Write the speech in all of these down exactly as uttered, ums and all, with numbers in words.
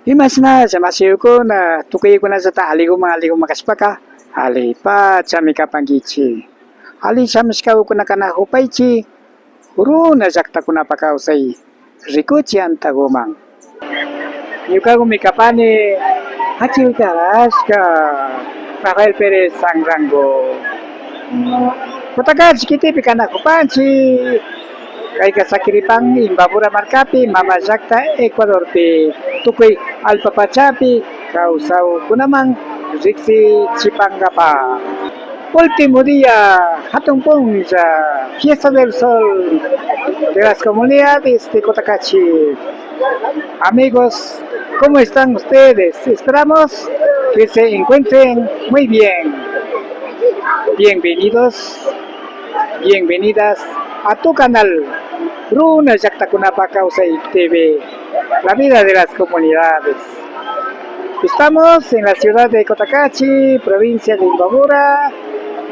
Imashnalla mashiyukuna, tukuykunallata alliguman alliguman kashpaka, allipachami kapankichik. Alli shamushkakuna kanakupaychik, runa llaktakunapa kawsay rikuchik antaguman. Ñukagumi kapani Achilkarashka Rafael Pérez Anrango. Cotacachi kitipi kanakupanchik. Kayka sakiripan Imbabura markapi, mama llakta Ecuadorpi, tukuy allpa pachapi kawsakkunaman riksichipankapak. Último día, hatun punlla, fiesta del sol de las comunidades de Cotacachi. Amigos, ¿cómo están ustedes? Esperamos que se encuentren muy bien. Bienvenidos, bienvenidas a tu canal Runa Llaktakunapa Kawsay T V, la vida de las comunidades. Estamos en la ciudad de Cotacachi, provincia de Imbabura,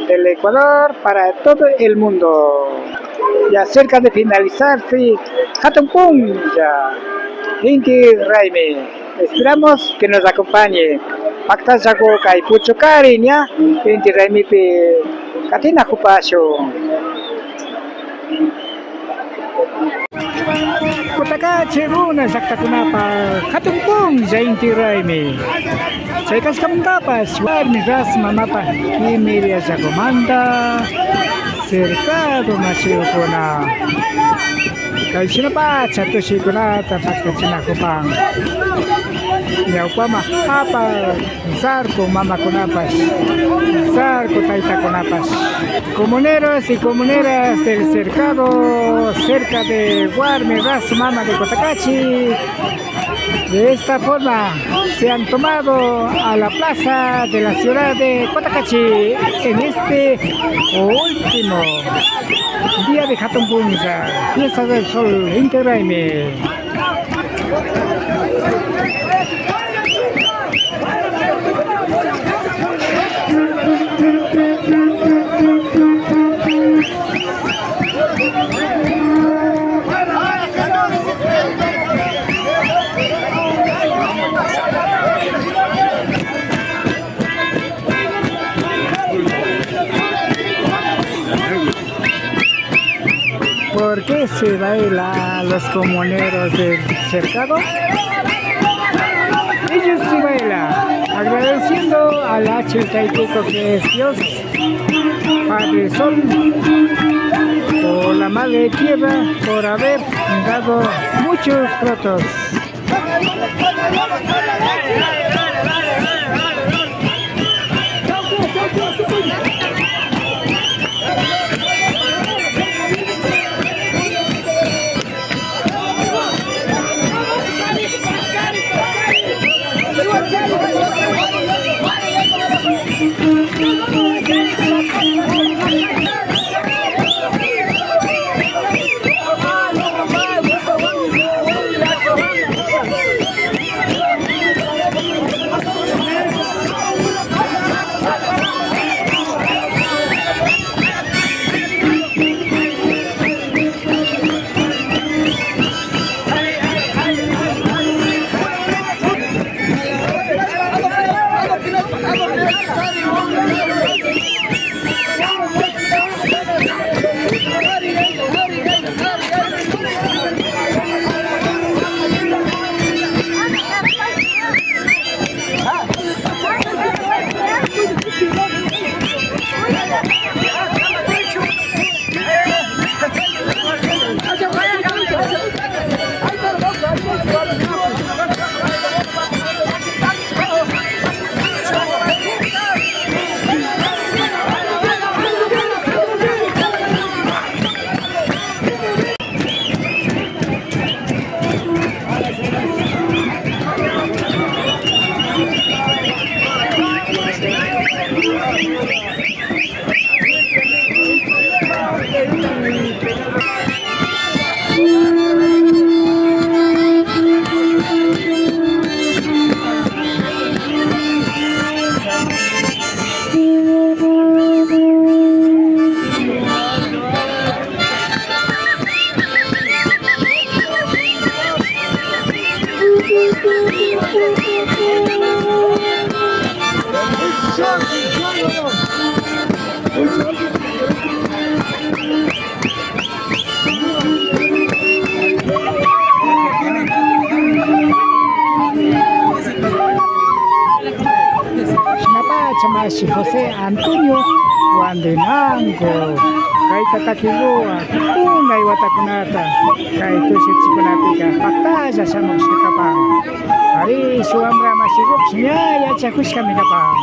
del Ecuador, para todo el mundo. Ya cerca de finalizarse, hatun punlla, Inti Raymi. Esperamos que nos acompañe. Paktallaku kay puchukari ña, Inti Raymipi katinakupashun. Cotacachi runa llaktakunapa hatun punlla Inti Raymi. Chay kashkamantapash warmi ras mamapa kimirillakumanta cercado mashiyukuna. Kay shinapacha tushuykunata paktachinakupan. Ñawpaman apak sarku mamakunapash, sarku taytakunapash. Comuneros y comuneras del cercado, cerca de Warmi Ras Mama de Cotacachi, de esta forma se han tomado a la plaza de la ciudad de Cotacachi en este último día de Hatun Punlla, fiesta del sol, Inti Raymi. ¿Por qué se baila los comuneros del cercado? Ellos se baila agradeciendo al Achil Taytito que es Dios, Padre Sol, por la Madre Tierra, por haber dado muchos frutos. Shinapacha mashi José Antonio Guandinango, kayta takiguwan unay watakunata kay tushuchikunapika paktalla shamushka kapan. Ari, shuk wambra mashigupish ña yachakushkami kapan.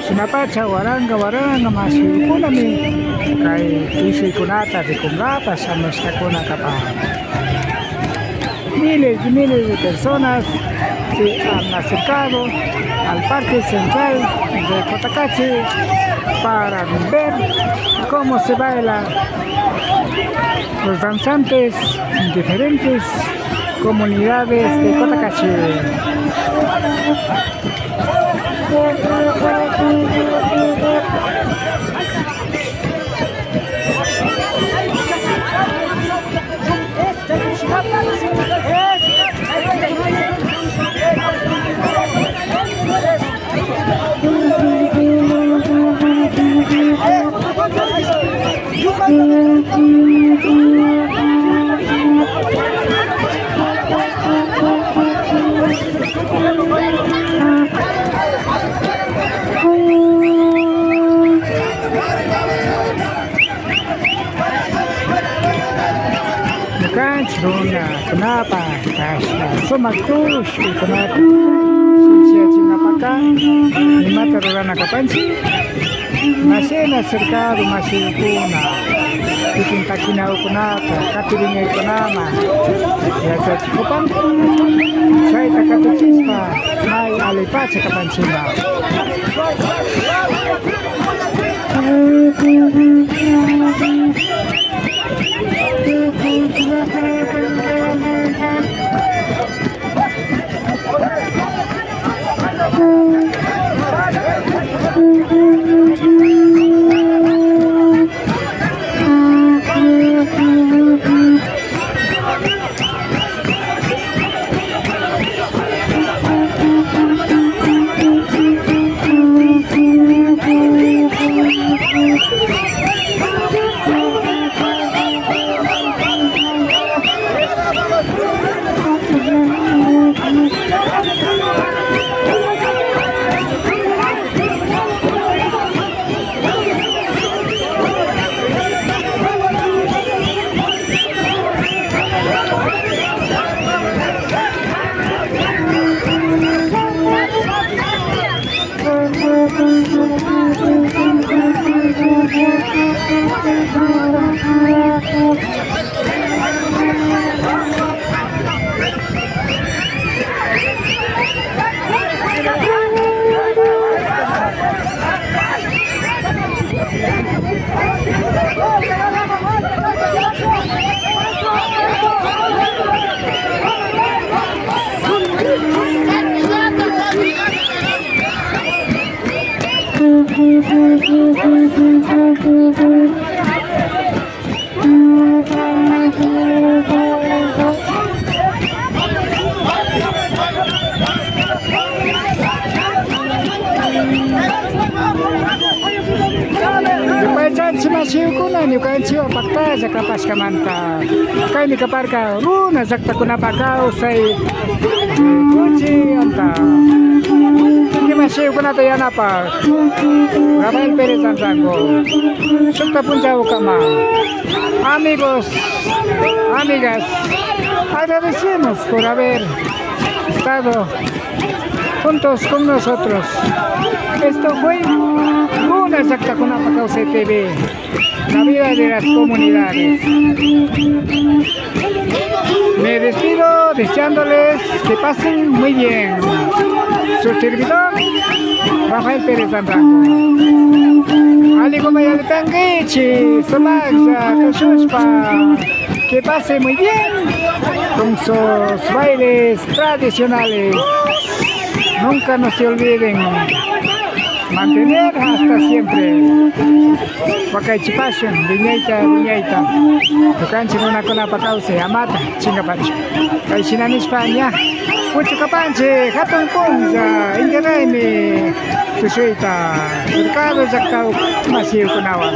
Shinapacha waranka waranka mashikunami kay tushuykunata rikunkapak shamushkakuna kapan. Miles y miles de personas se han acercado al Parque Central de Cotacachi para ver cómo se baila los danzantes en diferentes comunidades de Cotacachi. Ñukanchik runakunapak kashna sumak tushuykunata shinchiyachinapakka imata rurana kapanchik? Mashina cercado mashikuna, kikin takinakukunata katirinaykunaman yachachikupan, chayta katuchishpa may allipacha kapanchikman. Yupaychanchik mashikuna, ñukanchikwan paktalla kapashkamanta. Kaymi kaparka runa llaktakunapa kawsay, eh, kuchi anta. Kikin mashikunata yanapak Rafael Pérez Anrango. Shukta punchawkama. Amigos, amigas, agradecemos por haber estado juntos con nosotros. Esto fue Runa Llaktakunapa Kawsay T V, la vida de las comunidades. Me despido deseándoles que pasen muy bien. Su servidor, Rafael Pérez Anrango. Allikumanta yallipankichik, sumaklla tushushpa. Que pase muy bien con sus bailes tradicionales. Nunca no se olviden mantener hasta siempre. Wakaychipashun, wiñayta, wiñayta. Ñukanchik runakunapa kawsay amata chinkapachu. Kay shina nishpa ña puchukapanchik hatun punlla inti raymi tushuyta Cercado llakta mashikunawan.